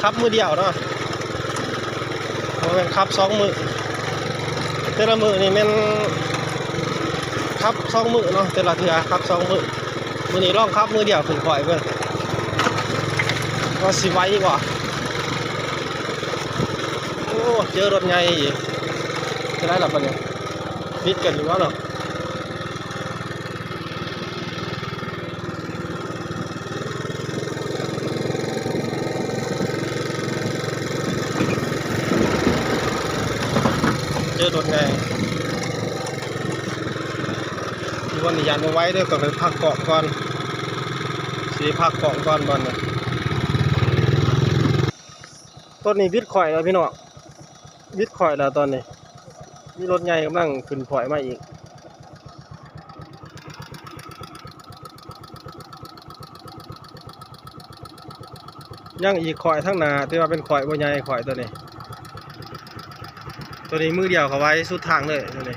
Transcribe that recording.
ຂັບມື້ດຽວເນາະ ບໍ່ແມ່ນຂັບສອງມື້. ແຕ່ລະມື້ນີ້ແມ່ນຂັບສອງມື້ເນາະ ແຕ່ລະເທື່ອຂັບສອງມື້. ມື້ນີ້ລອງຂັບມື້ດຽວຂຶ້ນຂ້ອຍເບິ່ງ ວ່າຊິໄຫວບໍ່. ໂອ້ ເຈີລົດໃຫຍ່ອີກ. ຈະໄດ້ລະບັດນີ້ ບິດກັນຢູ່ບໍ່ເນາະ? ເຈີລົດໃຫຍ່ ຢູ່ບ່ອນນີ້ຢ້ານບໍ່ໄຫວເດີ ຕ້ອງໄດ້ພັກເກາະກ່ອນ ຊິໄດ້ພັກເກາະກ່ອນບ່ອນນີ້. ຕອນນີ້ບິດຂ້ອຍແລ້ວພີ່ນ້ອງ ບິດຂ້ອຍແລ້ວຕອນນີ້ ມີລົດໃຫຍ່ກຳລັງຂຶ້ນຂ້ອຍມາອີກ. ຍັງອີກຂ້ອຍທາງໜ້າ ແຕ່ວ່າເປັນຂ້ອຍບໍ່ໃຫຍ່ ຂ້ອຍໂຕນີ້ ໂຕນີ້ມືດຽວເຂົ້າໄວສຸດທາງເລີຍໂຕນີ້.